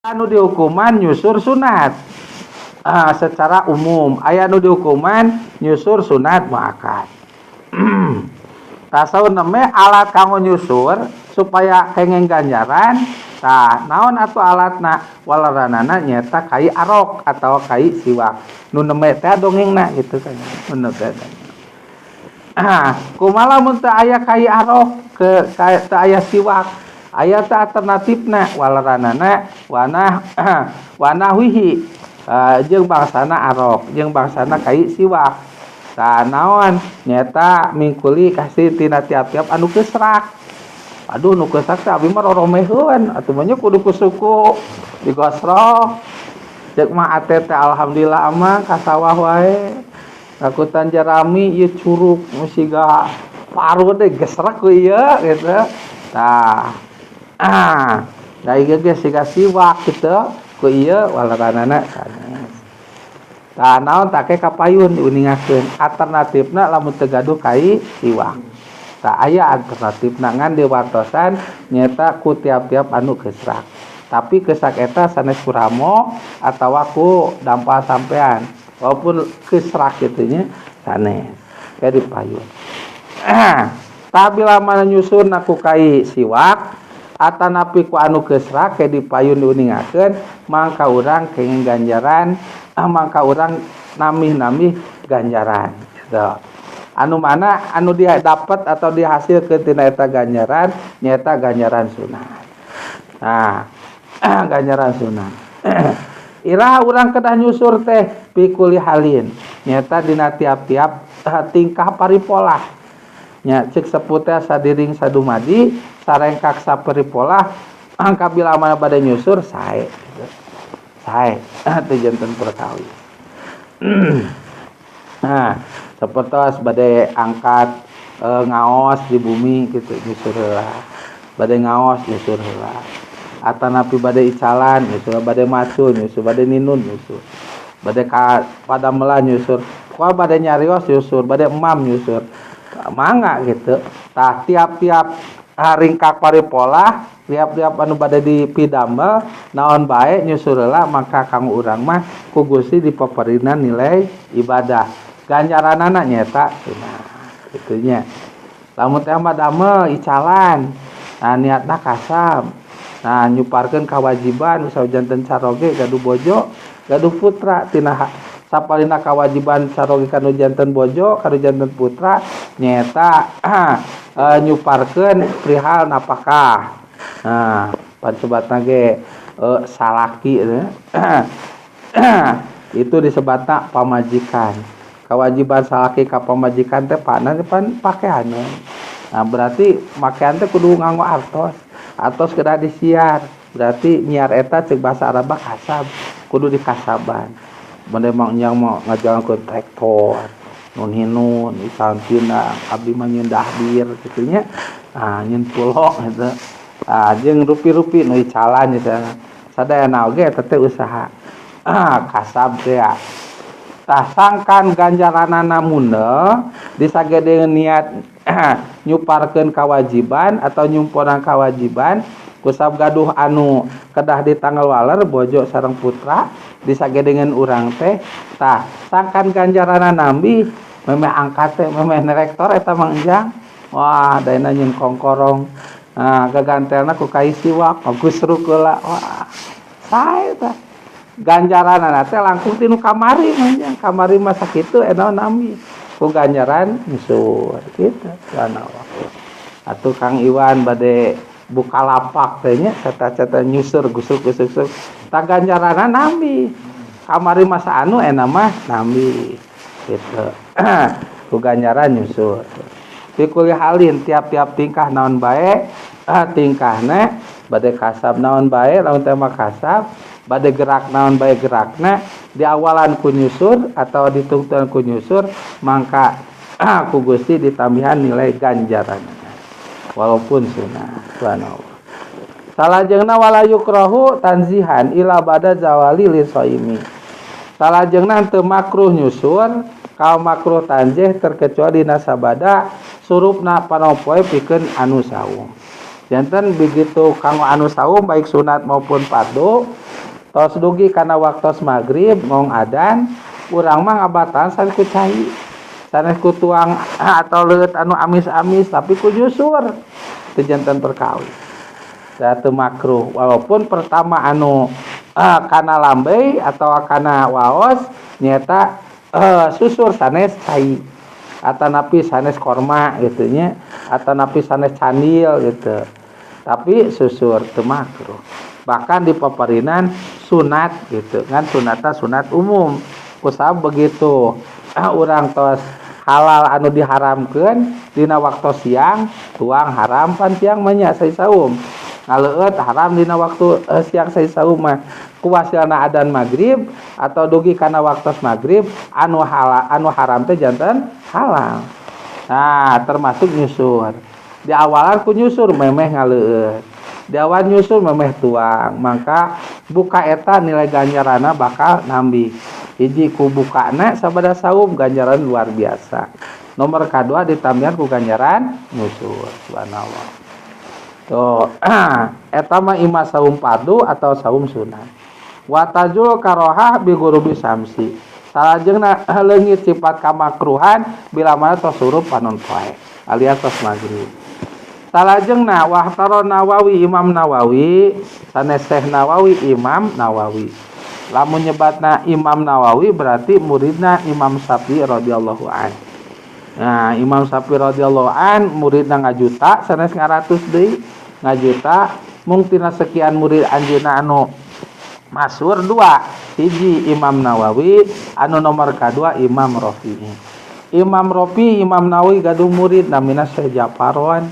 Anu dihukuman nyusur sunat secara umum, aya nu dihukuman nyusur sunat muakkad. Tasawuf namanya alat kanggo nyusur supaya kenging ganjaran. Tah, naon atuh alatna? Waleranana nyaeta kai arok atau kai siwak nu neme teh dongengna gitu kan, nu teh. Kumaha lamun teu aya kai arok ke teu aya siwak, aya teh alternatifna? Waleranana wanah wanahwihi, jeung bangsana arok jeung bangsana kai siwak. Tah, naon? Nyaeta min kulli kasrin, tina tiap-tiap anu kesrak. Aduh, nu kesrak teh abi mah roromeheun atuh mah, kudu ku suku digosrok. Cek mah ate teh, alhamdulillah amang ka sawah wae takutan jerami ieu curug siga paru deh, gesrek ku ieu gitu. Tah, da ieu ge siga siwak gitu ku ieu, waleranana sanes. Tah, naon take kapayun diuningakeun alternatifna lamun teu gaduh kai siwak. Tah, aya alternatifna ngan diwartosan nyaeta ku tiap-tiap anu kesrak, tapi kesrak eta sanes ku ramo atawa ku dampal sampean, walaupun kesrak kitu nya sanes kayak dipayun. Tah, bila mana nyusurna ku kai siwak atanapi ku anu kesrak kayak dipayun diuningakeun, mangka urang kenging ganjaran, mangka urang namih-namih ganjaran gitu. Anu mana anu dia dapat atau dihasilkeun tina eta ganjaran? Nyaeta ganjaran sunat. Nah, ganjaran sunat. Iraha urang kedah nyusur teh? Fi kulli halin, nyaeta dina tiap-tiap tingkah paripolah nya. Cek sepuh teh, sadiring sadumadi sarengkak saparipolah, angka bila mana bade nyusur sae gitu. Sae teu janten perkawis. Nah, sapertos bade angkat ngaos di bumi gitu, nyusur heula. Bade ngaos, nyusur heula. Atanapi bade icalan nyusur, bade macul nyusur, bade ninun nyusur, bade ka padamelan nyusur, pokoknya bade nyarios nyusur, bade emam nyusur, mangga gitu. Tah, tiap-tiap ringkak paripolah, tiap-tiap anu bade dipidamel naon bae, nyusur heula, maka kanggo urang mah ku Gusti dipaparina nilai ibadah, ganjaranana nyaeta sunah kitu nya. Lamun teh mah damel icalan, nah, niatna kasab, nah, nyuparkeun kewajiban, usaha janten caroge gaduh bojo gaduh putra. Tina sapalina kewajiban caroge kanu janten bojo kanu janten putra nyaeta nyuparkeun perihal napakah. Nah, pansebatna ge salaki itu disebatna pamajikan. Kewajiban salaki ka pamajikan teh pana pan pakaian. Nah, berarti pakaian teh kudu nganggo artos, artos kedah disiar. Berarti nyiar eta cek bahasa Arab kasab, kudu dikasaban. Bade mang yang mau ngajalankeun traktor nun hinun isantina, abdi mah nyieun dahdir kitu nya, ah, nyieun pulok gitu. Ah, jeung rupi-rupi nu icalan misalnya, sadayana oge eta teh usaha, kasab teh. Tah, sangkan ganjaranana mundel disagede niat nyuparkeun kewajiban atau nyumponan kewajiban kusab gaduh anu kedah ditanggal waler bojo sareng putra disagedengeun urang teh. Tah, sangkan ganjaranana nambih, memeh angkat teh, memeh rektor eta Mang Ejang, wah, daena nyieun kongkorong. Nah, gagantelna ku kai siwak, gusruk heula, wah, sae tah ganjaranana teh langkung tinu kamari. Mang Ejang kamari mah sakitu, eta nambih ku ganjaran nyusur kitu. Subhanallah. Atuh Kang Iwan bade buka lapak teh nya, ceta-ceta nyusur gusuk gusuk, tah, ganjaranna nambih. Kamari masa anu, eta mah nambih gitu ku ganjaran nyusur. Fi kulli halin, tiap-tiap tingkah naon bae, tingkahna bade kasab naon bae, lamun teh mah kasab, bade gerak naon bae gerakna, diawalan ku nyusur atau ditungtungan ku nyusur, mangka ku Gusti ditambihan nilai ganjaran walaupun sunah. Subhanallah. Salajengna wala yukrahu tanzihan ila bada zawali lisaimi. Salajengna teu makruh nyusur, ka makruh tanzih, terkecuali dina sabada surupna panopoe pikeun anu saum. Janten begitu kanggo anu saum, baik sunat maupun fardu. Tos dugi kana waktos maghrib ngong adan, urang mah ngabatalan sanes ku cai, sanes ku tuang atau leueut anu amis-amis, tapi ku nyusur teu janten perkawis. Da teu makruh walaupun pertama anu kana lambey atau kana waos nyaeta susur sanes cai atanapi sanes korma gitu nya, atanapi sanes candil gitu, tapi susur teu makruh. Bahkan di paparinan sunat gitu kan, sunatna sunat umum. Kusabab begitu urang tos halal anu diharamkeun dina waktu siang, tuang haram pan siang mah nya saum, ngaleueut haram dina waktu siang saum mah. Ku wasilna adan maghrib atau dugi kana waktu maghrib, anu halal anu haram teh janten halal. Nah, termasuk nyusur, di awalan ku nyusur memeh ngaleueut, di awal nyusur memeh tuang, maka buka eta nilai ganjaranna bakal nambih. Hiji ku bukana sabada saum ganjaran luar biasa, nomor kadua ditambihan ku ganjaran nyusur. Subhanallah. Tuh, eta mah ima saum fardu atau saum sunat. Wa tazul karohah bi ghurubi syamsi. Salajengna leungit sifat kamakruhan bila mana tos surup panon poe alias tos maghrib. Salajengna wahtaro Nawawi, Imam Nawawi, sanes Syekh Nawawi, Imam Nawawi. Lamun nyebatna Imam Nawawi berarti muridna Imam Syafi'i radhiyallahu an. Nah, Imam Syafi'i radhiyallahu an muridna ngajuta, sanes ngaratus deui, ngajuta. Mung tina sekian murid anjeunna anu masyhur dua, hiji Imam Nawawi, anu nomor kadua Imam Rafi'i. Imam Rafi, Imam Nawawi gaduh murid namina Syekh Jafaron.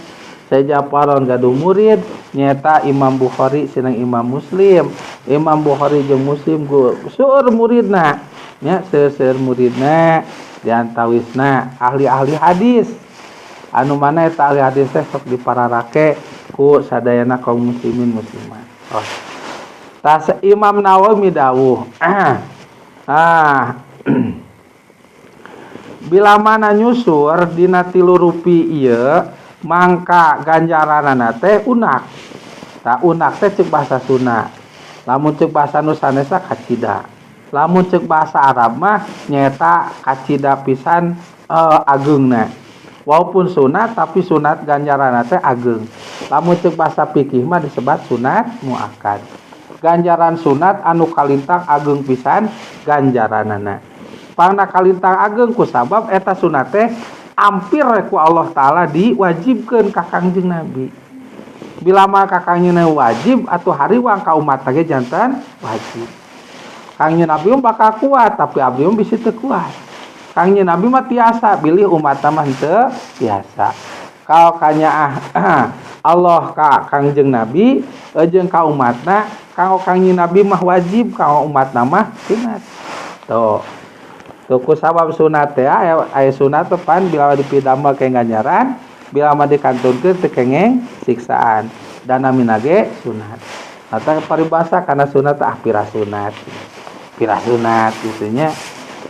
Syekh Jafaron gaduh murid nyaeta Imam Bukhari sareng Imam Muslim. Imam Bukhari jeung Muslim seueur muridna nya, seueur muridna, diantawisna ahli-ahli hadis, anu mana eta ahli hadis teh sok dipararake ku sadayana kaum muslimin muslimat. Oh. Tas Imam Nawawi dawuh, bila mana nyusur dina tilu rupi ieu mangka ganjaranana teh unak. Tah, unak teh ceuk bahasa Sunda. Lamun ceuk bahasa nu sanesna kacida. Lamun ceuk bahasa Arab mah nyaeta kacida pisan ageungna. Walaupun sunat, tapi sunat ganjaranna teh ageung. Lamun ceuk bahasa fikih mah disebat sunat muakkad. Ganjaran sunat anu kalintang ageung pisan ganjaranana. Pangna kalintang ageung ku sabab eta sunat teh ampir ku Allah Ta'ala diwajibkeun ka Kangjeng Nabi. Bila mah ka Kangjeng Nabi wajib atau hariwang ka umat ge janten wajib. Kangjeng Nabi mah bakal kuat, tapi abdi mah bisi teu kuat. Kangjeng Nabi mah tiasa, bilih umat mah henteu tiasa. Kalau kanyaah Allah ka Kangjeng Nabi jeung ka umatna, kanggo Kangjeng Nabi mah wajib, kanggo umatna mah sunat. Tuh. Tuh, ku sabab sunat teh aya sunat teh pan bila dipidamel ke ganjaran, bila mah dikantunkeun teu kengeng siksaan. Dan namina ge sunat. Atau paribasa karena sunat, ah, pira sunat. Pira sunat gitu nya.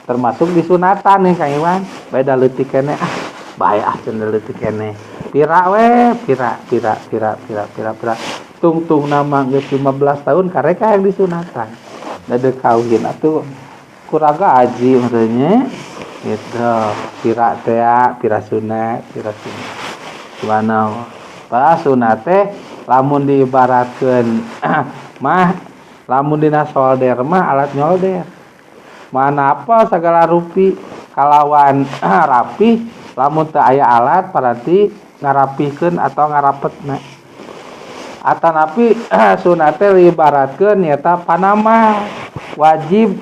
Termasuk disunatan nih, Kang Iwan, beda leutik keneh, ah bae ah cenah leutik keneh. Pira we, pira pira pira pira pira pira. Tungtung nama geus 15 tahun kareka yang disunatan. Da deuk kawin atuh kuraga aji maksudnya gitu. Pira teh, pira sunat, pira sunat. Subhanallah. Padahal sunat teh lamun diibaratkeun mah, lamun dina solder mah alat nyolder. Mana apa segala rupi kalawan rapi, lamun teu aya alat berarti ngarapihkeun atau ngarapetna. Atanapi sunat teh diibaratkeun nyaeta panama, wajib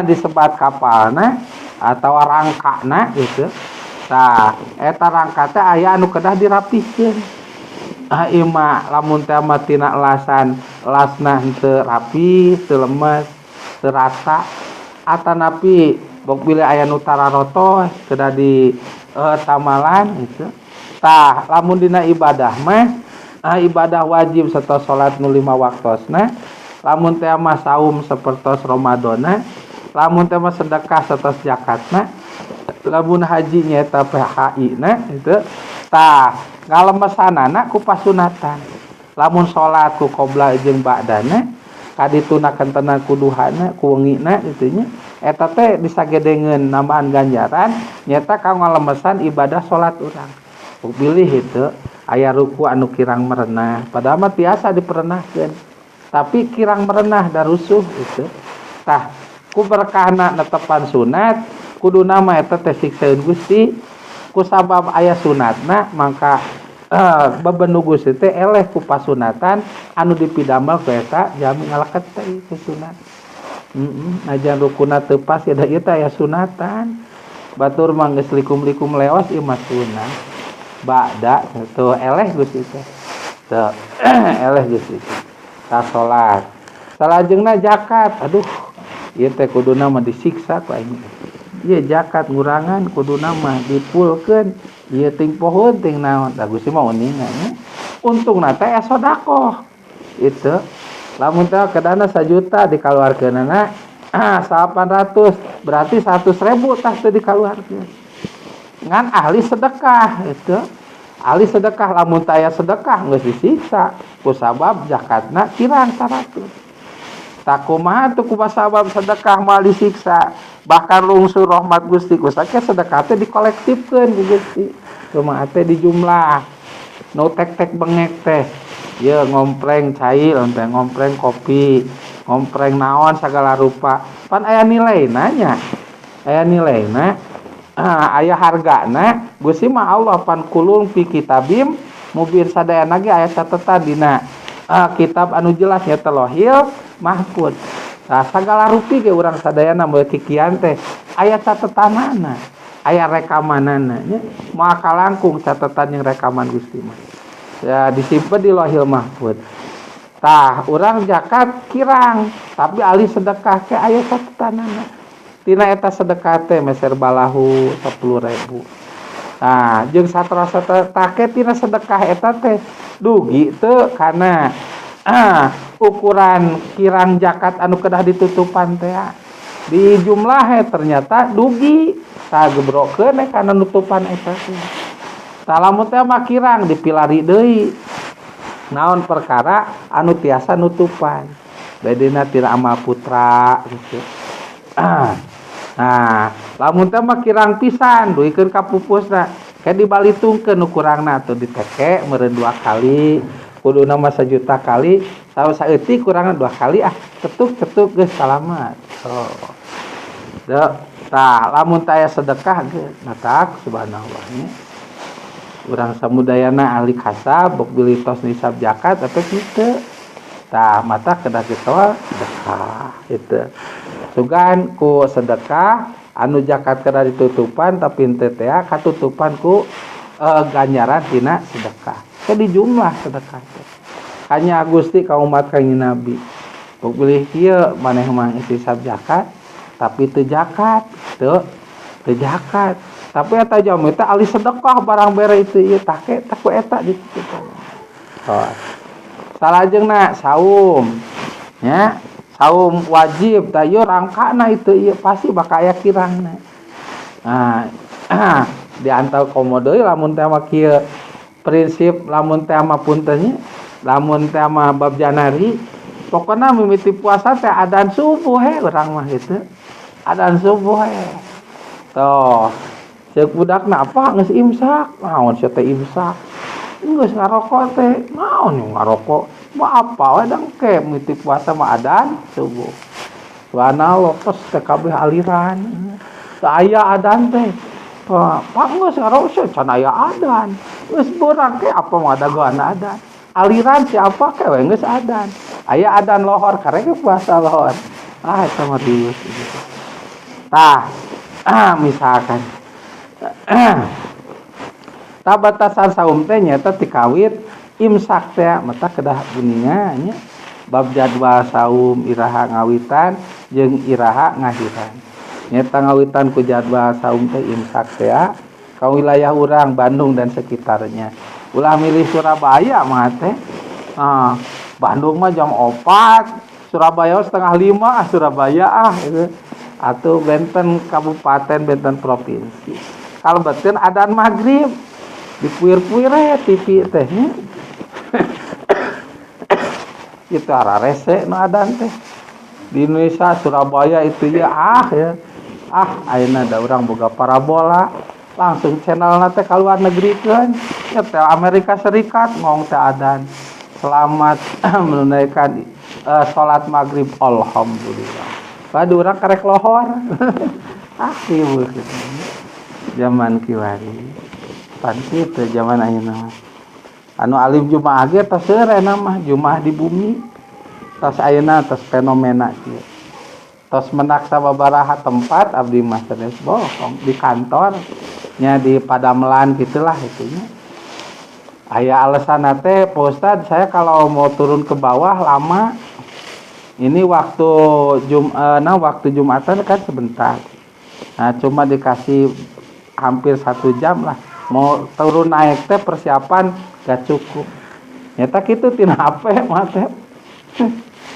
disebat kapalna atau rangkana gitu. Tah, eta rangka teh aya anu kedah dirapihkeun. Ah, ima lamun teh mah tina elasan, elasna henteu rapi, teu lemes, teu rata, atanapi bok bilih aya nu tararotos kedah di tamalan gitu. Tah, lamun dina ibadah mah, ibadah wajib satos salat nu 5 waktosna, lamun teh mah saum sapertos Ramadhanna, lamun teh mah sedekah satos zakatna, lamun haji nyaeta PHI na gitu. Tah, ngalemesanana ku pasunatan. Lamun salat ku qobla jeung ba'dana, Kadituna kentena ku duhana ku wengina kitu nya. Eta teh disagedengeun nambahan ganjaran nyaeta kanggo ngalemesan ibadah salat urang. Pilih itu aya ruku anu kirang merenah, padahal mah tiasa diperenahkeun. Tapi kirang merenah da rusuh itu. Tah ku berkahna netepan sunat kuduna mah eta teh siksaeun Gusti. Ku sabab aya sunatna maka bebendu Gusti teh eleh ku pasunatan anu dipidamel ku eta jami ngaleket teh ku sunat. Najan rukuna teu pas ya da ieu teh aya sunatan. Batur mah geus likum-likum leos ieu mah sunat. Ba'da tuh eleh Gusti teh. Tuh eleh Gusti teh. Tah salat. Salajengna zakat. Aduh, ieu teh kuduna mah disiksa ku aing. Ieu zakat ngurangan kuduna mah dipulkeun. Ieu ting pohoeun ting naon. Da Gusti mah uninga nya. Untungna teh aya sedekah. Itu lamun teh kedana 1 juta dikaluarkeunana 800, berarti 100.000 tah teu dikaluarkeun. Ngan ahli sedekah itu. Ahli sedekah lamun teh aya sedekah geus disiksa ku sabab zakatna kirang 100. Tah kumaha tuh ku sabab sedekah moal disiksa, bahkan lungsur rahmat Gusti ku sakieu sedekah teh dikolektifkeun ku Gusti. Kumaha teh dijumlah. Nu tek-tek bengek teh ieu ngompreng cai lamun teh ngompreng kopi, ngompreng naon sagala rupa. Pan aya nilaina nya. Aya nilaina, aya hargana. Gusti mah Allah pan kulung fi kitabim mubin sadayana ge aya catetan dina kitab anu jelas nya Lauhil Mahfud. Tah sagala rupi ge urang sadayana moal kikian teh aya catetanana, aya rekamanana nya. Moal kalangkung catetan jeung rekaman Gusti mah. Ya disimpen di Lauhil Mahfud. Tah urang zakat kirang, tapi ahli sedekah ke aya catetanana. Tina eta sedekah teh meser balahu 10.000. Tah jeung satrasa take tina sedekah eta teh dugi teu kana ukuran kirang zakat anu kedah ditutupan teh. Di jumlah ternyata dugi tah gebrokeun kana nutupan eta teh. Tah lamun teh mah kirang dipilari deui. Naon perkara anu tiasa nutupan. Bedena tina amal putra gitu. Nah, lamun teh mah kirang pisan duikeun ka pupusna. Ke dibalitungkeun nu kurangna atuh diteke meureun 2 kali, kuduna mah 1 juta kali, saeutik kurangna 2 kali ah, ketuk-ketuk geus salamat. Oh. Deu, tah lamun teh aya sedekah geus matak subhanallah nya. Urang samudayana ahli kasab bok bilih tos nisab zakat tapi kitu. Tah mata kedah kitu sedekah itu. Sugan ku sedekah anu zakat kedah ditutupan tapi henteu teh katutupan ku ganjaran tina sedekah. Ke dijumlah sedekah teh. Hanya Gusti ka umat kanjeng Nabi. Bok bilih kieu maneh mah istisab zakat tapi teu zakat teu zakat. Tapi eta jalmi teh ahli sedekah barang bere itu ieu take teh ku eta ditutupan. Oh. Salajengna saum nya, saum wajib tah ieu rangkana itu ieu pasti bakal aya kirangna. Nah, di antara komo deui lamun teh mah kieu prinsip lamun teh mah punten nya, lamun teh mah bab janari pokona mimiti puasa teh adan subuh he urang mah kitu. Adan subuh he. Toh ceuk budakna apa geus imsak, naon sia teh imsak. Geus ngarokok teh, naon ngarokok? Mah apa we dengke mimiti puasa mah adan subuh. Subhanallah tos teh kabeh aliran. Teu aya adan teh. Pak geus ngarokok can aya adan. Geus beurang ke apa mah dagoan adan. Aliran siapa ke we geus adan. Aya adan lohor karek puasa lohor. Ah eta mah riweuh gitu. Tah, misalkan tah batasan saum teh nyaeta tikawit imsak teh mata kedah buninga nya bab jadwal saum iraha ngawitan jeung iraha ngahiran. Nyaeta ngawitan ku jadwal saum teh imsak teh ka wilayah urang Bandung dan sekitarnya. Ulah milih Surabaya mah teh. Bandung mah jam 4, Surabaya 4:30 ah Surabaya ah gitu. Atau benten kabupaten, benten provinsi. Kalau beten adan maghrib dipuir-puir TV teh nya. Itu ararese nu adan teh. Di Indonesia Surabaya itu ya ah ya. Ah ayeuna da urang boga parabola langsung channelna teh ka luar negeri kan. Nyetel Amerika Serikat ngong teh adan. Selamat menunaikan salat maghrib, alhamdulillah. Waduh urang karek lohor. Ah riweuh kitu. Zaman kiwari. Pan kitu zaman ayeuna mah. Anu alim jumaah ge tos seueur mah jumaah di bumi. Tos ayeuna tos fenomena kieu. Tos menak sababaraha tempat abdi mah sanes bohong di kantor nya di padamelan gitulah itunya. Aya alasan teh Pak Ustad saya kalau mau turun ke bawah lama. Ini waktu nah waktu Jumatan kan sebentar. Nah, cuma dikasih hampir 1 jam lah. Mau turun naik teh persiapan gak cukup. Nyata kitu tina HP mah teh.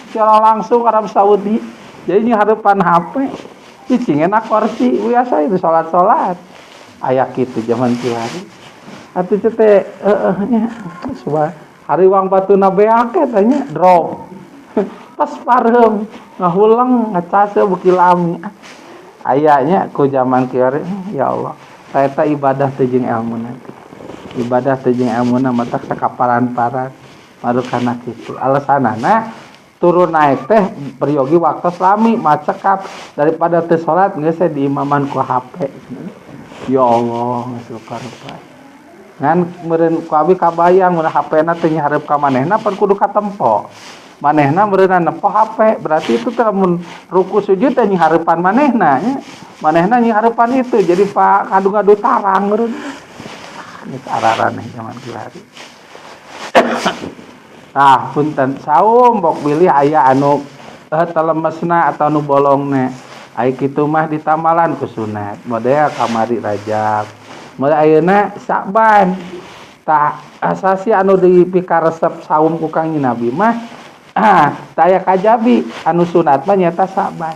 Secara langsung Arab Saudi. Jadi hareupan HP cicing enak kursi biasa itu salat-salat. Aya kitu zaman kiwari. Atuh teh heueuh nya hariwang batuna beak eta nya drop. Pas pareum ngahuleng ngecas beuki lami. Aya nya ku zaman kiwari ya Allah. Eta ibadah teh jeung elmuna. Ibadah teh jeung elmuna matak sakaparan-paran marukana kitu. Alasanana turun naik teh peryogi waktu lami macekap daripada teu salat geus diimaman ku HP. Ya Allah geus rupa-rupa. Ngan meureun ku abi kabayang mun HP-na teh nyahareup ka manehna pan kudu katempo. Manehna meureunna nempo HP, berarti itu teh lamun ruku sujud teh nyahareupan manehna nya. Manehna nyahareupan itu jadi pak ngadu-ngadu tarang meureun. Ah, geus araraneh zaman kiwari. Tah punten saum bok bilih aya anu telemesna atau anu bolongna. Ai kitu mah ditamalan ku sunat. Model kamari Rajab. Model ayeuna Sa'ban. Tah asasi anu dipikaresep saum ku Kangjeng Nabi mah tah aya kajabi anu sunat mah nyaeta Sa'ban.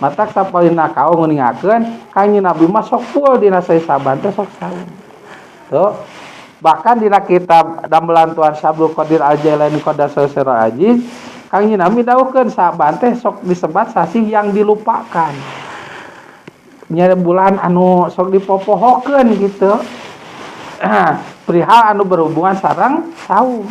Matak sapalina kaum nguningakeun Kangjeng Nabi mah sok full dina Sa'ban teh sok saum. Tuh. Bahkan dina kitab damelan Tuan Syabdul Qadir Al-Jailani Qaddasallahu Sirrahul Aziz Kangjeng Nabi dawuhkeun Sa'ban teh sok disebat sasih yang dilupakan. Nya bulan anu sok dipopohokeun gitu. Perihal anu berhubungan sareng saum.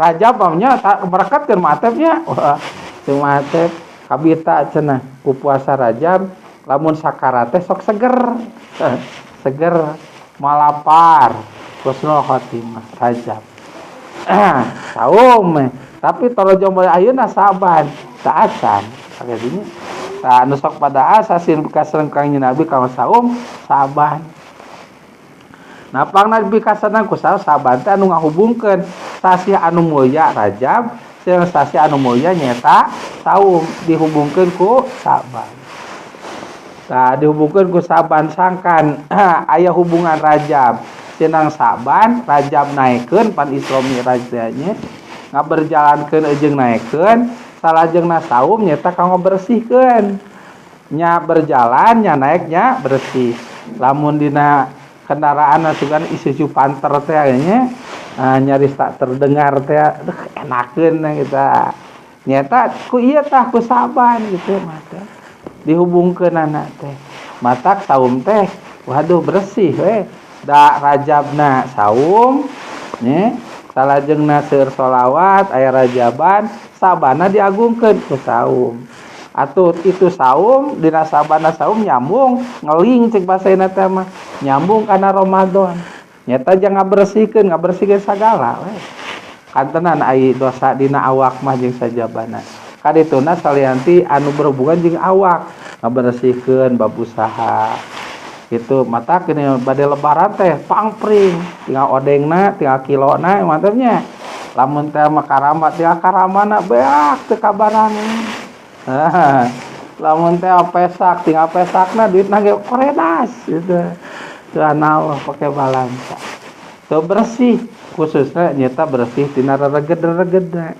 Rajab nya merekatkeun matepnya. Wah, teu matep kabita cenah ku puasa Rajab lamun sakarat teh sok seger. Seger malapar husnul khotimah Rajab. Saum tapi torojo mulai ayeuna Sa'ban taacan sakadinya. Tah anu sok pada asasin kasareng Kangjeng Nabi ka saum Sa'ban. Nah pangna pikasenang ku Sa'ban teh anu ngahubungkeun sasih anu mulya Rajab jeung sasih anu mulya nyaeta saum dihubungkeun ku Sa'ban. Tah dihubungkeun ku Sa'ban sangkan aya hubungan Rajab cenang Sa'ban, Rajab naekeun pan Isra Mi'raj teh nya ngaberjalankeun jeung naekeun salajengna saum nyaeta kanggo bersihkeun nya berjalan nya naek nya bersih. Lamun dina kendaraan asugan Isuzu Panther teh nya nyaris tak terdengar teh enakeun kita nyaeta ku ieu tah ku Sa'ban gitu mah teh dihubungkeunana teh matak saum teh waduh bersih we da Rajabna saum nya salajengna seueur sholawat aya Rajaban Sabana diagungkeun ku saum atuh itu saum dina Sabana saum nyambung ngeling cek basaina teh mah nyambung kana Ramadan nyata jang ngabersihkeun sagala we kantenan ai dosa dina awak mah jeung sajabana kadituna salianti anu berhubungan jeung awak ngabersihkeun bab usaha itu mata kini bade lebaran teh pangpring tinggal odengna tinggal kilona mantepnya lamun teh mah karamat tinggal karamana beak teu kabaran. Lamun teh pesak tinggal pesakna duitna ge koredas gitu. Subhanallah pake balansa. Teu bersih khususnya nyata bersih tina rereged-reregedna.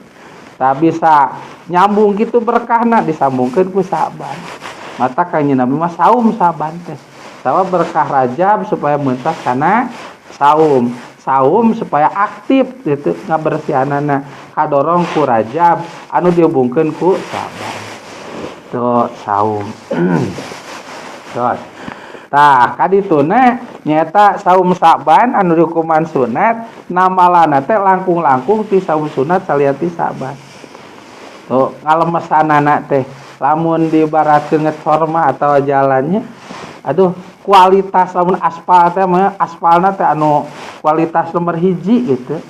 Tak bisa nyambung gitu berkahna disambungkeun ku Sa'ban. Mata Kangjeng Nabi mah saum Sa'ban teh. Sawa berkah Rajab supaya mentas kana saum. Saum supaya aktif gitu ngabersihanana kadorong ku Rajab anu dihubungkeun ku Sa'ban. Tuh saum. Terus. Tah kadituna nyaeta saum Sa'ban anu dihukuman sunat namalana teh langkung-langkung ti saum sunat salian ti Sa'ban. Tuh ngalemesanana teh lamun diibaratkeun ngecor mah atawa jalannya aduh kualitas lamun aspal teh mah aspalna teh anu kualitas nomor hiji gitu.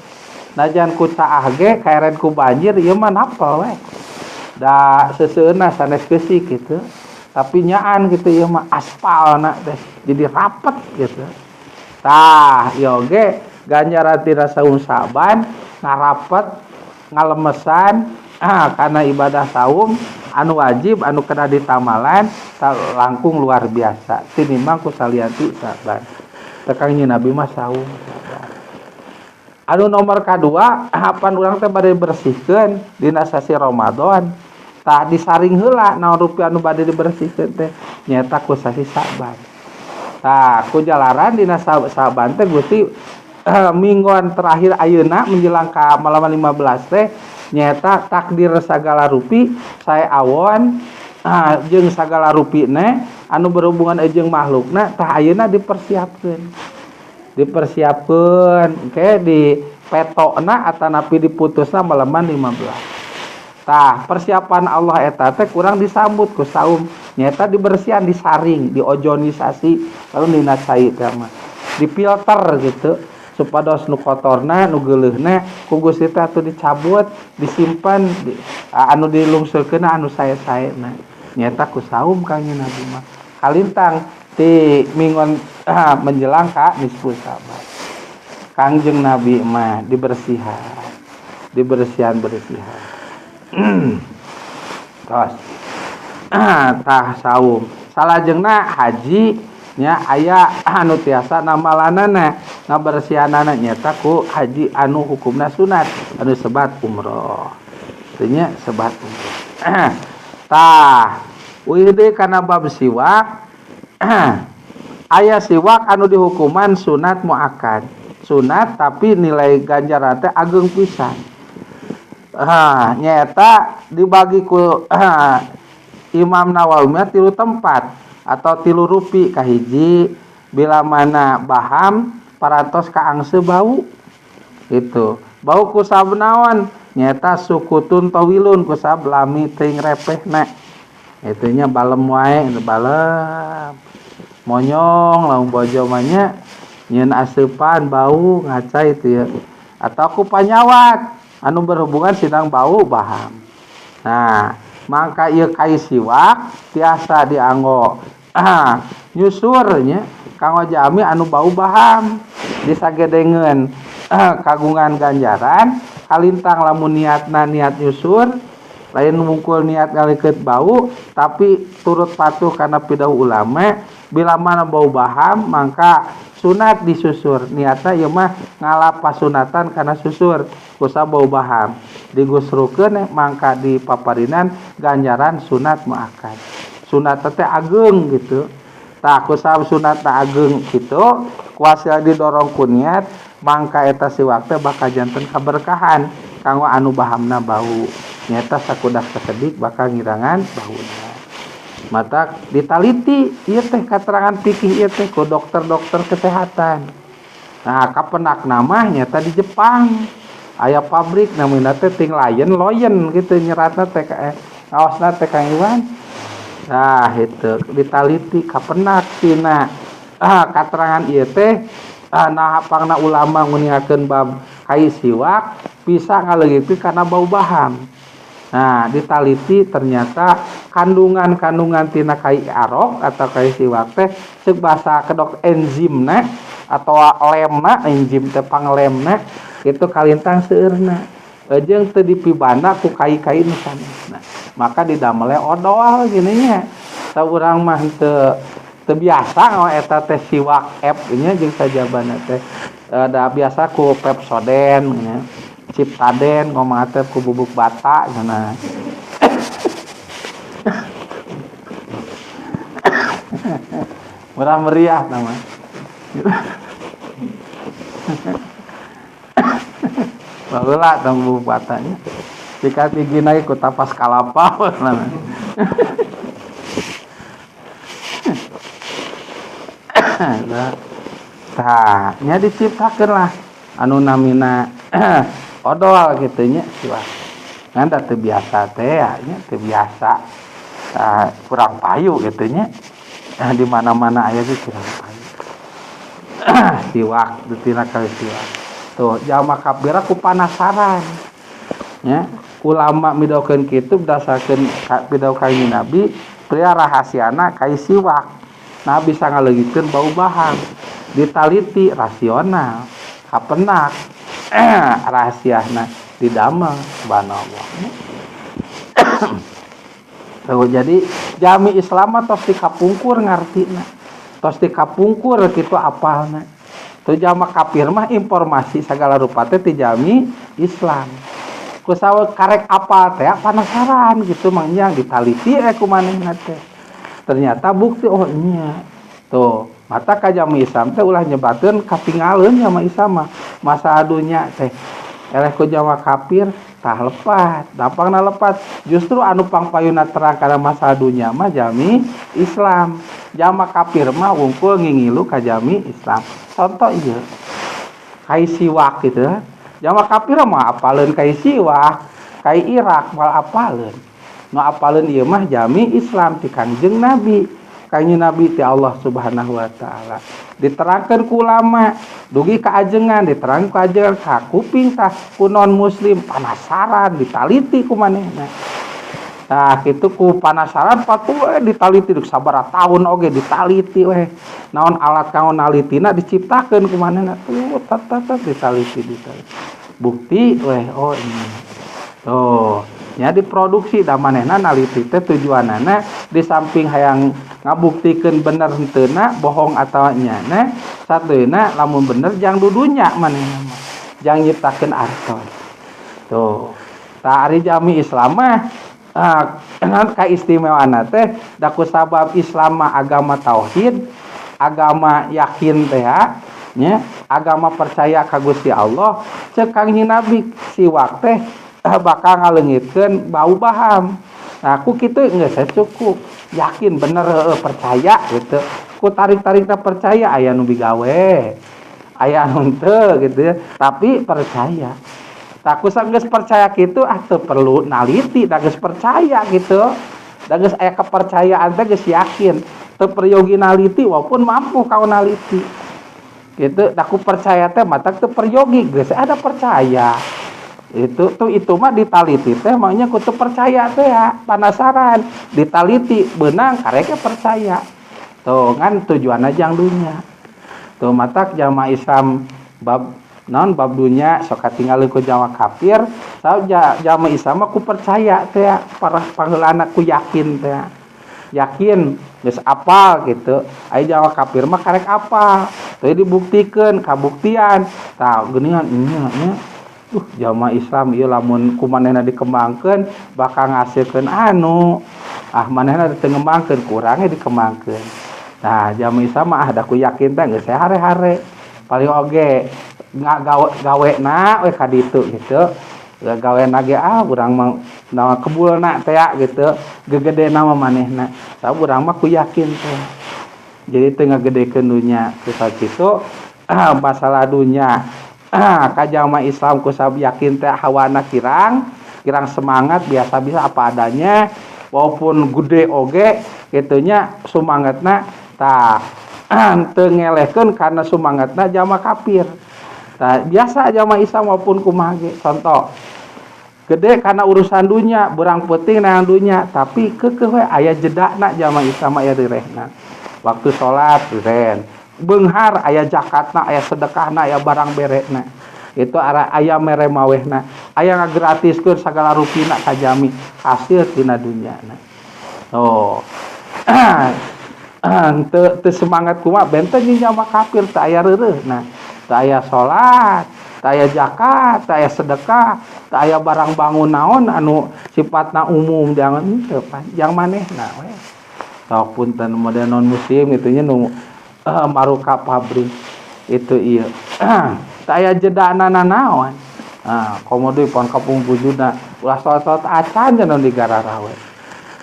Najan ku caah ge kaeren ku banjir ieu mah napel we. Da seuseuna sanes keusik gitu. Tapi nyaan gitu ieu mah aspalna teh jadi rapet gitu. Tah ieu oge ganjaran tina saum Sa'ban ngarapet ngalemesan karena ibadah saum anu wajib anu kena ditamalan langkung luar biasa tinimbang ku salian ti Sa'ban. Tekang Nabi mah saum Sa'ban. Anu nomor kadua apan urang teh bade bersihkeun dina sasi Ramadan. Tah disaring heula naon rupi anu bade dibersihkeun teh nyaeta ku sasi Sa'ban. Tah ku jalaran dina Sa'ban teh Gusti mingguan terakhir ayeuna menjelang ka malaman 15 teh nyaeta takdir sagala rupi sae awon jeung sagala rupina anu berhubungan jeung makhlukna tah ayeuna dipersiapkeun. Dipersiapkeun engke di petokna atanapi diputusna malaman 15. Tah persiapan Allah eta teh kurang disambut ku saum nyaeta dibersihan disaring diozonisasi lalu dina cai teh mah difilter gitu supados nu kotorna nu geuleuhna ku Gusti teh atuh dicabut disimpan anu dilungsurkeun anu sae-saena nyaeta ku saum Kangjeng Nabi mah kalintang ti minggon menjelang ka nisfu Sa'ban. Kangjeng Nabi mah dibersihan dibersihan bersihan. Terus tah saum salajengna haji nya aya anu tiasa namalanana ngabersihanana nyaeta ku haji anu hukumna sunat anu sebat umroh. Teu nya sebat umroh. Tah uih deui kana bab siwak. Aya siwak anu dihukuman sunat muakkad. Sunat tapi nilai ganjaran teh ageung pisan. Nyaeta dibagi ku Imam Nawawi mah 3 tempat atau 3 rupi. Kahiji bila mana baham parantos kaangse bau itu bau kusab naon nyaeta sukutun tawilun kusab lami teuing repehna itunya balem wae balem monyong lamun bojo mah nya nyeun aseupan bau ngaca itu ya atau ku panyawat anu berhubungan sidang bau baham. Nah mangka ieu kai siwak tiasa dianggo nyusur nya kanggo jami anu bau baham disagedengeun kagungan ganjaran kalintang lamun niatna niat nyusur lain mungkul niat ngalikeut bau tapi turut patuh kana pidauh ulama bila mana bau baham mangka sunat disusur niatna ieu mah ngalap pasunatan kana susur kusa bau baham digusrukeun mangka dipaparinan ganjaran sunat muakkad. Sunat teh ageung gitu. Tah kusab sunat teh ageung kitu kuasa didorong ku niat mangka eta siwak teh bakal janten kaberkahan kanggo anu bahamna bau. Nyaeta sakudak sakedik bakal ngirangan bauna. Mata ditaliti ieu teh katerangan fikih ieu teh ku dokter-dokter kesehatan. Nah kapenakna mah nyaeta di Jepang aya pabrik namina teh ting layen loyen gitu nyeratna teh ngaosna teh Kang Iwan. Nah itu ditaliti kapenak tina katerangan ieu teh nah pangna ulama nguningakeun bab kai siwak bisa ngaleungitkeun kana bau baham. Nah ditaliti ternyata kandungan-kandungan tina kai arok atau kai siwak teh ceuk basa kedok enzimna atau lemna enzim teh panglemna itu kalintang seueurna jeung teu dipibana ku kai-kai nu sanesna. Maka didamel odol gini nya. Tah urang mah teu biasa ngawa eta teh siwak app nya jeung sajabana teh da biasa ku Pepsodent nya. Ciptaden ngomong teh ku bubuk bata cenah. Murah meriah nama. Baheula tong bubuk batanya. Sikat gigi naik ku tapas kalapa. Tah, nya diciptakeun lah anu namina odol kitu nya siwak. Ngan da teu biasa teh nya teu biasa. Tah kurang payu kitu nya. Di mana-mana aya ge kurang payu. Siwak dutina kali siwak. Tuh jalma kafir ku panasaran. Nya ulama midokeun kitu berdasarkeun pidauh ka Nabi, pria rahasiana kai siwak. Nah bisa ngaleungitkeun bau bahang. Ditaliti rasional, kapenak rahasiana didamel subhanallah. Tuh, jadi jami Islam mah tos dikapungkur ngartina. Tos dikapungkur kitu apalna. Tuh jalma kafir mah informasi sagala rupa teh ti jami Islam. Kusawa karek apal teh panasaran gitu mang nya ditaliti ku manehna teh. Ternyata bukti oh nya. Tuh, mata ka jami Islam teh ulah nyebatkeun katingaleun jama Islam mah. Masa dunya teh eleh ku jama kafir tah lepat, gampangna lepat. Justru anu pangpayuna terang kana masa dunya mah jami Islam. Jama kafir mah wungkul ngingilu ka jami Islam. Contoh ieu. Kai siwak gitu. Jama kafir mah apaleun kai siwak, kai Irak mal apaleun. Nu apaleun ieu mah jami Islam ti Kangjeng Nabi. Kangjeng Nabi ti Allah Subhanahu wa taala. Diterangkeun ku ulama, dugi ka ajengan, diterangkeun ku ajengan ka kuping tah ku non muslim panasaran ditaliti ku manehna. Tah kitu ku panasaran patuh we ditaliti duk sabaraha taun oge ditaliti we. Naon alat kanggo nalitina diciptakeun ku manehna tuh tat tat tat ditaliti ditaliti. Bukti weh oh ini. Tuh, nya diproduksi da manehna naliti teh tujuanana di samping hayang ngabuktikeun bener henteuna bohong atawa nyana sateuna lamun bener jang dudunya manehna mah. Jang nyiptakeun artos. Tuh. Tah ari jami Islam mah kaistimewaanna teh da ku sabab Islam mah agama tauhid, agama yakin teh nya, agama percaya ka Gusti Allah, ceuk Kangjeng Nabi siwak teh bakal ngaleungitkeun bau baham. Nah, ku kitu geus cukup yakin bener heueuh percaya gitu. Ku tarik-tarikna percaya aya nu bigawe, aya nu henteu gitu ya, tapi percaya. Tah ku geus percaya kitu ah teu perlu naliti, da geus percaya gitu. Da geus aya kepercayaan teh geus yakin. Teu peryogi naliti walaupun mampu kau naliti. Gitu, da ku percaya teh matak teu peryogi geus ada percaya. Itu tuh itu mah ditaliti teh makanya ku teu percaya teh ya, panasaran. Ditaliti beunang kareke percaya. Tuh kan tujuanna jang dunya. Tuh matak jamaah Islam bab naon bab dunya sok katinggalkeun ku jamaah kafir, saja jamaah Islam mah ku percaya teh para pangheulana ku yakin teh. Yakin geus apal gitu. Aya jamaah kafir mah karek apal. Teu dibuktikeun kabuktian. Tah geuningan nya nya. Jamaah Islam ieu lamun ku manehna dikembangkeun bakal ngasilkeun anu. Ah manehna teu ngembangkeun kurangnya dikembangkeun. Nah, jamaah Islam mah ah da ku yakin teh geus hare-hare. Paling oge gawena we ka ditu gitu. Gawena ge ah urang mah naon kebulna teh gitu. Gegedena mah manehna. Sabab urang mah ku yakin teh. Jadi teu ngagedekeun dunya kitu masalah dunya. Ka jamaah Islam ku sabab yakin teh hawana kirang, kirang semangat biasa-biasa apa adanya walaupun gede oge kitunya sumangatna tah teu ngelehkeun karena sumangatna jamaah kafir. Tah biasa jamaah Islam maupun kumaha ge contoh gede karena urusan dunya berang penting nang dunya tapi keukeuh we aya jedana jamaah Islam aya direhna. Waktu salat diren. Beunghar aya zakatna aya sedekahna aya barang berena. Itu ara aya mere mawehna aya ngagratiskeun sagala rupina ka jami hasil tina dunyana. Tuh. Teu semangat kumaha benten jeung jamaah kafir teu aya reureuhna. Teu aya salat, teu aya zakat, teu aya sedekah, teu aya barang bangun naon anu sifatna umum jangan henteu pan jang manehna we. Sok punten model non muslim kitu nya nu maruka pabrik itu ieu. Teu aya jedana nanaon. Nah, komo deui pan kampung bujuna ulah salat-salat acan cenah di gararawe.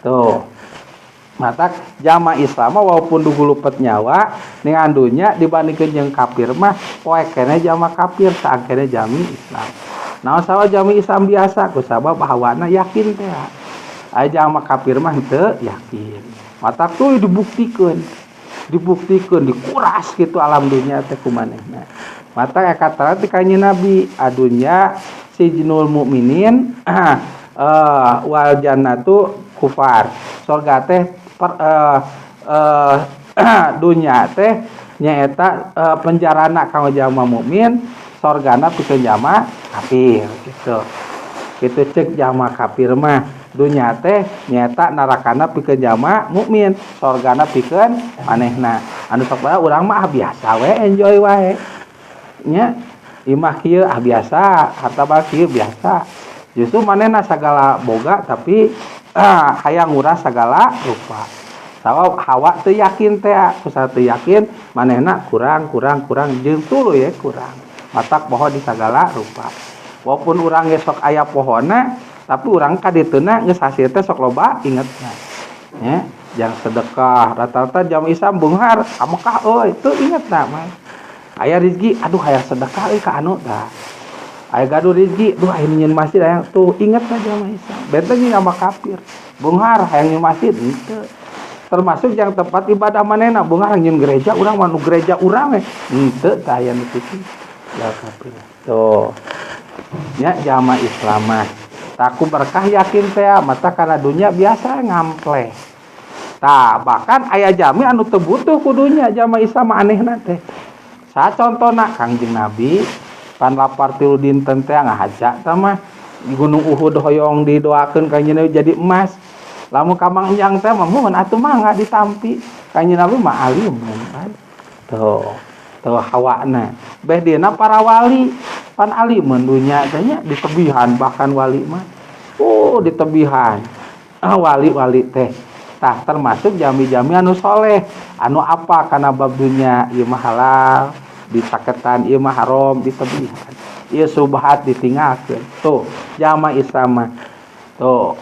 Tuh. Matak jama Islam walaupun dugulupet nyawa dengan dunya dibandingkeun jeung kafir mah poek keneh jama kafir saangkene jami Islam. Naon sawa jami Islam biasa ku sabab hawana yakin teh. Aya jama kafir mah henteu yakin. Matak tuh dibuktikeun. Dibuktikeun dikuras gitu alam dunya teh ku manehna. Matak kata ti kanjeng Nabi adunya sijnul mukminin wal jannatu kufar. Surga teh dunya teh nyaeta penjarana kanggo jalma mukmin, sorgana pikeun jalma kafir gitu. Kitu cek jalma kafir mah dunya teh nyaeta narakana pikeun jalma mukmin, sorgana pikeun manehna. Anu sok bae urang mah biasa we enjoy wae. Nya imah kieu ah biasa, harta bal kieu biasa. Justru manehna sagala boga tapi hayang nguras sagala rupa. Sabab hawa teu yakin teh, kusaha teu yakin manehna kurang kurang kurang jeung tuluy ye kurang. Matak poho di sagala rupa. Walaupun urang ge sok aya pohona, tapi urang kadituna geus hasil teh sok loba ingetna. Nya, jang sedekah rata-rata jam Islam beunghar ka Mekah euy, teu ingetna mah. Aya rezeki, aduh hayang sedekah euy ka anu tah. Aya gaduh rezeki, duh hayang nyieun masjid hayang tuh ingetna jama Islam. Benten jeung sama kafir. Beunghar hayang nyieun masjid henteu. Termasuk yang tempat ibadah manehna beunghar nyieun gereja urang mah nu gereja urang we. Henteu tah aya nu kitu. Ya kafir. Tuh. Nya jama Islam mah. Taku berkah yakin teh mata kana dunya biasa ngampleh. Tah bahkan aya jami anu teu butuh ku dunya jama Islam anehna teh. Sa contona Kangjeng Nabi pan lapar 3 dinten teh ngahaja tah mah di Gunung Uhud hoyong didoakeun Kangjeng Nabi jadi emas. Lamun ka Mang Enjang teh mah mun atuh mangga ditampi. Kangjeng Nabi mah alim kan. Tuh, tuh hawana. Beh dina para wali pan alimeun dunya teh nya ditebihan bahkan wali mah. Oh, ditebihan. Ah wali-wali teh. Tah termasuk jami-jami anu soleh, anu apa kana bab dunya ieu mah halal, ditaketan ieu mah haram ditebihan. Ieu subhat ditinggalkeun. Tuh, jama Islam mah. Tuh,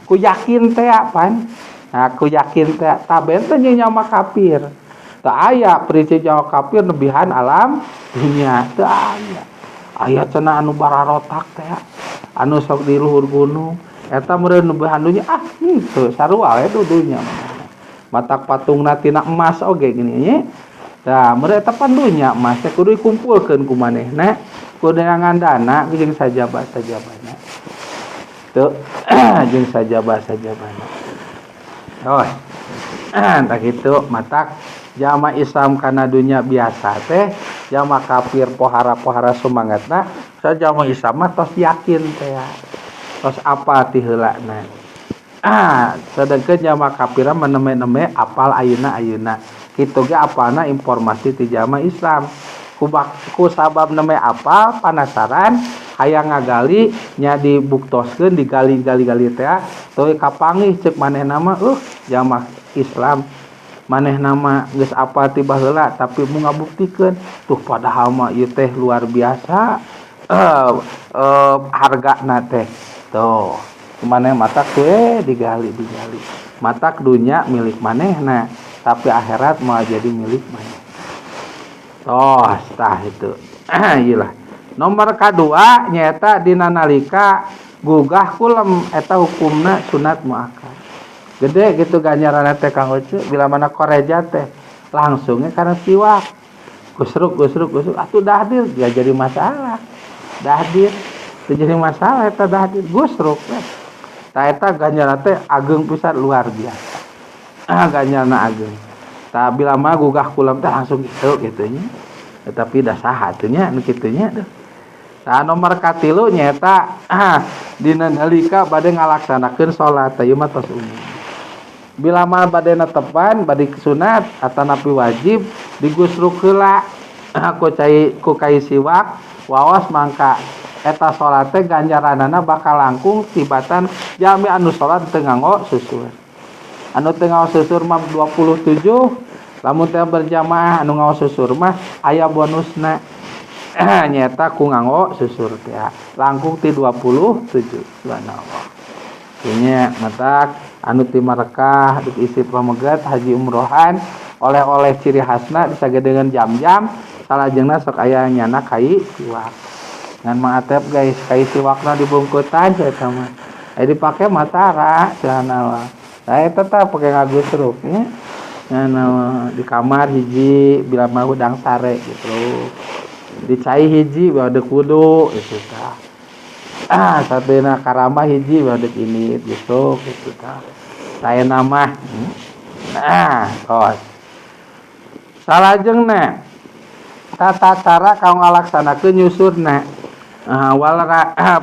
ku yakin teh pan. Nah, ku yakin teh tah benten jeung jalma kafir. Teu aya prinsip jalma kafir nebihan alam dunya, teu aya. Aya cenah anu bararotak teh, anu sok di luhur gunung. Eta meureun nebihan dunya ah henteu sarua we dunya. Matak patungna tina emas oge gini nya. Tah meureun eta pan dunya emas teh kudu dikumpulkeun ku manehna, kudu neangan dana jeung sajaba-sajabana. Tuh jeung sajaba-sajabana. Oh. Tah kitu matak jama Islam kana dunya biasa teh, jama kafir pohara-pohara sumangatna, sajama Islam mah tos yakin teh. Tos apa ti heulana. Sedengkeun jama kafir mah neme-neme apal ayeuna-ayeuna. Kitu ge apalna informasi ti jama Islam. Ku sabab neme apal panasaran hayang ngagali nya dibuktoskeun digali-gali-gali teh teuy kapanggih ceuk manehna mah jama Islam manehna mah geus apal ti baheula tapi mun ngabuktikeun tuh padahal mah ieu teh luar biasa hargana teh. Tuh, maneh matak we digali-digali. Matak dunya milik manehna, tapi akhirat moal jadi milik maneh. Tuh, tah itu. Iyalah. Nomor kadua nyaeta dina nalika gugah kulem eta hukumna sunat muakkad. Gede gitu ganjaranna teh Kang Ucu bila mana koreja teh langsungnya karena siwak. Gusruk gusruk gusruk atuh dahdir gak jadi masalah. Dahdir teu jadi masalah eta dahdir gusruk we. Tah eta ganjaranna teh ageng pisan luar biasa. Ganjaranna ageng. Tah bila mah gugah kulem teh langsung gitu kitu nya. Tetapi dah saha teh nya nu kitu nya tuh. Tah nomor katilu nyaeta dina nalika bade ngalaksanakeun salat teh ieu mah tos umum. Bila mah bade netepan bade sunat atanapi wajib digusruk heula ku cai ku kai siwak waos mangka eta salat teh ganjaranana bakal langkung tibatan jalmi anu salat teu nganggo susur. Anu teu nganggo susur mah 27, lamun teh berjamaah anu nganggo susur mah aya bonusna. Nyaeta ku nganggo susur teh langkung ti 27 subhanallah. Nya matak anu ti Marekah diisi pamegat haji umrohan oleh-oleh ciri khasna disagedeungan jam-jam salajengna sok aya nyana kai siwak. Ngan Mang Atep guys kai siwakna dibungkutan cenah mah. Aya dipake matara cenah. Nah eta tah pake ngagusruk nya. Nya di kamar hiji bila mah hudang sare gitu. Di cai hiji bae deuk wudu gitu tah. Ah sateuna karamah hiji bae deuk ini gitu gitu tah. Saena mah. Nah, tos. Salajengna tata cara kanggo ngalaksanakeun nyusurna. Wal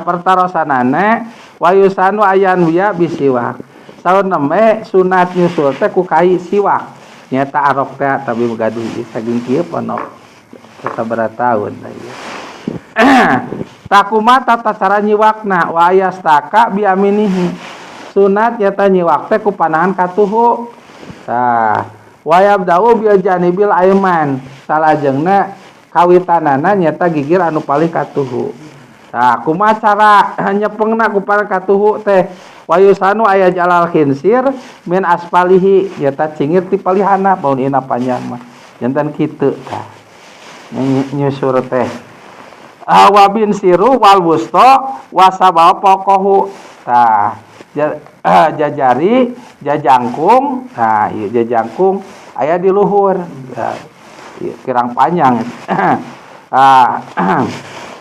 pertarosanana wayusanu ayan wiya bisiwak. Saur nembe sunat nyusul teh ku kai siwak. Nyata arok teh tapi gaduh ieu saking kieu ponok. Sabaraha taun ieu. Takuma tata cara nyiwakna wa ayastaka biaminihi. Sunat nyata nyiwak teh ku panahan katuhu. Tah, wayabda'u bil janibil aiman. Salajengna kawitanana nyata gigir anu paling katuhu. Tah, kumaha cara nyepengna ku paling katuhu teh? Wayusanu aya jalal khinsir min asfalihi nyata cingir ti palihana baun ina panjang mah. Janten kitu tah. Nyusur teh. Wabin siru wal wusto wasaba pokohu. Tah, jajari jajangkung. Tah, ieu jajangkung aya di luhur. Tah, kirang panjang. Tah,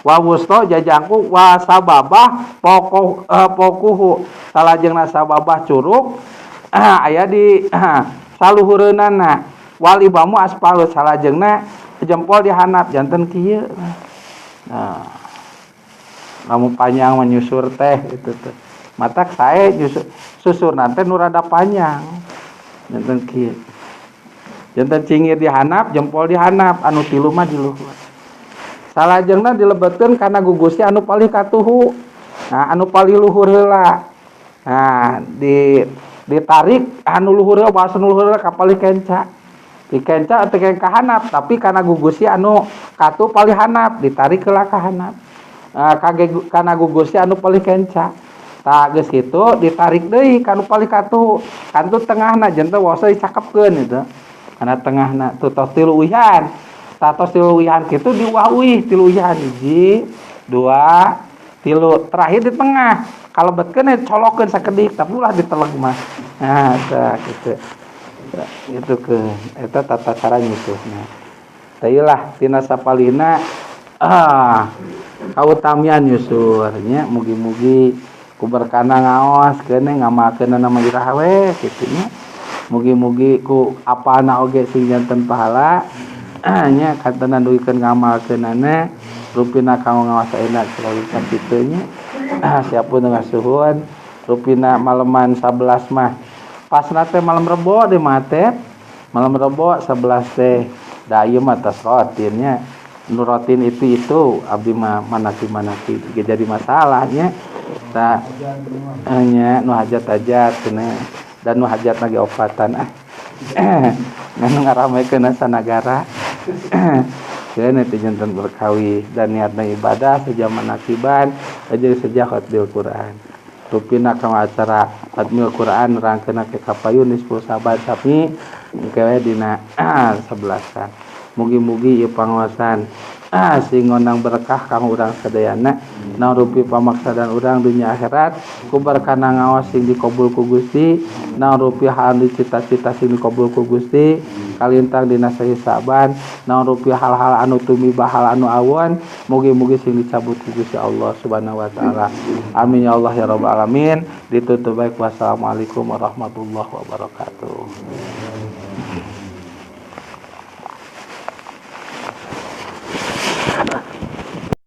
wa wusto jajangkung wasababah pokoh pokuhu. Salajengna sababah curug aya di saluhureunana. Wal ibamu aspalu salajengna jempol dihandap janten kieu. Nah, lamun panjang menyusur teh itu teh. Matak sae nyusur susur teh nu rada panjang. Janten kieu. Janten cingir dihandap, jempol dihandap, anu tilu mah di luhur. Salajengna dilebetkeun kana gugusnya anu palih katuhu. Nah, anu palih luhur heula. Nah, ditarik anu luhur heula, bahasa nu luhur heula ka palih kenca. Di kenca teh ka handap, tapi kana gugusnya anu katuh palih handap, ditarik heula ka handap. Nah, kana gugusnya anu palih kenca. Tah geus kitu ditarik deui ka anu palih katuh. Kantu tengahna janten wasa dicakepkeun itu. Kana tengahna tuh tos tilu uihan. Tah tos tilu uihan kitu diuah-uih tilu uihan hiji, dua, tilu. Terakhir di tengah. Kalebetkeun colokeun sakedik tapi ulah diteleg mah. Nah, tah kitu. Gitu ke eta tata cara nyusuhna. Teulah tina sapalihna kautamian nyusur nya mugi-mugi ku berkana ngaos keun ngamalkeun nama iraha we kitu nya. Mugi-mugi ku apana oge sing janten pahala nya kantenan duikeun ngamalkeunana rupina kanggo ngaos ayeuna selalu sakitu nya. Siapun ngasuhun rupina maleman 11 mah pasna teh malam Rebo di mate malam Rebo 11 teh da ieu mah tos rotin nya nu rotin itu abdi mah manaki-manaki jadi masalahnya ta nya nu hajat-hajat cenah dan nu hajat lagi opatan ah ngan ngaramekeun sanagara keun teh janten berkawi dan niatna ibadah seja manakiban aja seja khatmil Quran rupina kang acara khatmil Quran nerangkeun ke kapayun 10 sahabat sami engke we dina 11-an mugi-mugi ieu pangaosan sing ngondang berkah kanggo urang sadayana naon rupi pamaksadan urang dunya akhirat ku berkana ngaos sing dikabul ku Gusti naon rupi hal cita-cita sing dikabul ku Gusti kalintang dina sahi Saban naon rupi hal-hal anu tumibah hal anu awon mugi-mugi sing dicabut ku Gusti Allah Subhanahu wa taala. Amin ya Allah ya rabbal alamin. Ditutup baik, wassalamualaikum warahmatullahi wabarakatuh.